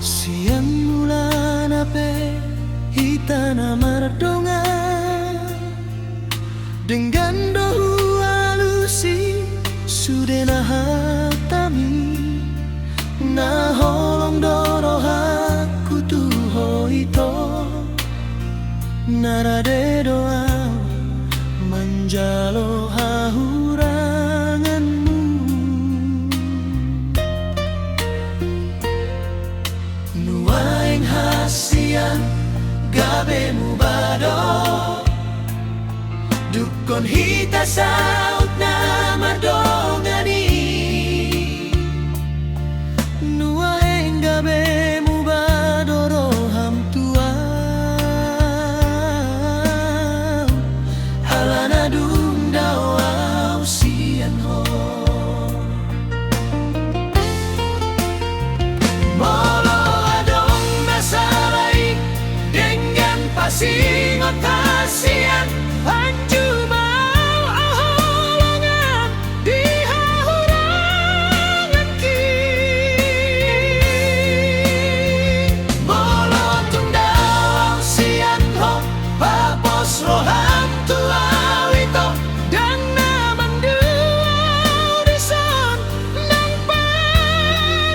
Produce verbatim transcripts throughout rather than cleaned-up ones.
Sian mulana pe hita na mardongan, denggan do hualusi sudena hatami. Na holong do rohangku tu ho ito, na rade do ahu manjalo hahuranganmu. Nuaeng hasian gabe muba do, dungkon hita saut na mardongan i. Nuaeng gabe muba do roham tu ahu, alana dung dao ahu sian ho. Molo adong na sala i, denggan pasingot hasian, anju ma au haholongan di hahuranganki. Molo tung dao ahu sian ho, papos roham tu ahu ito, ndang na mandua ahu dison nang pe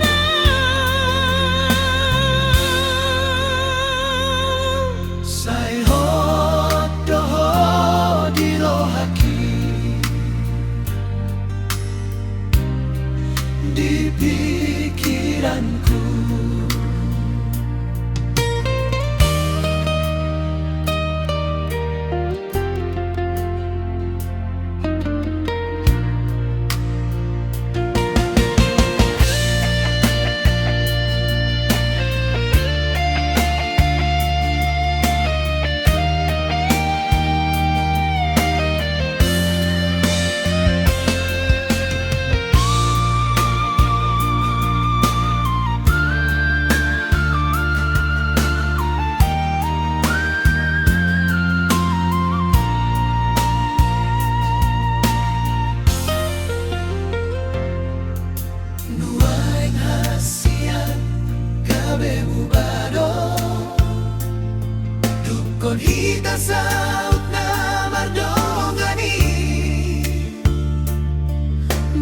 dao. Sai hot do ho di rohangki, di pikiranku. Nuaeng hasian gabe muba do, dungkon hita saut na mardongan i.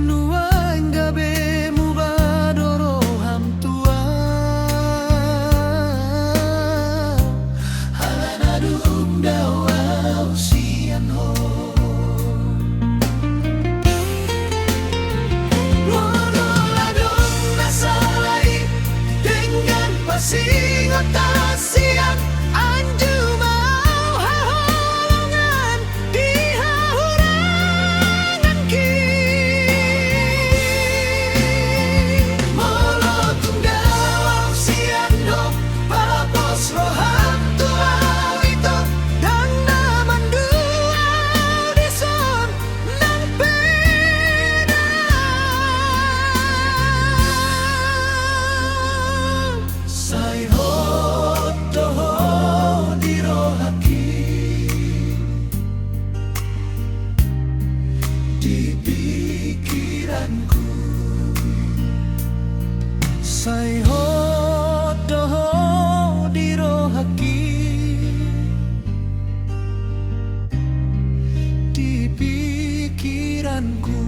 Nuaeng gabe muba do roham tu ahu, alana dung dao ahu sian ho. Molo adong na sala i, denggan pasingot hasian, anju ma au haholongan di hahuranganki. Molo tung dao ahu sian ho, papos roham tu ahu ito, ndang na mandua ahu dison nang pe dao. Sai hot do ho di rohangki, di pikiranku. Sai hot do ho di rohangki, di pikiranku.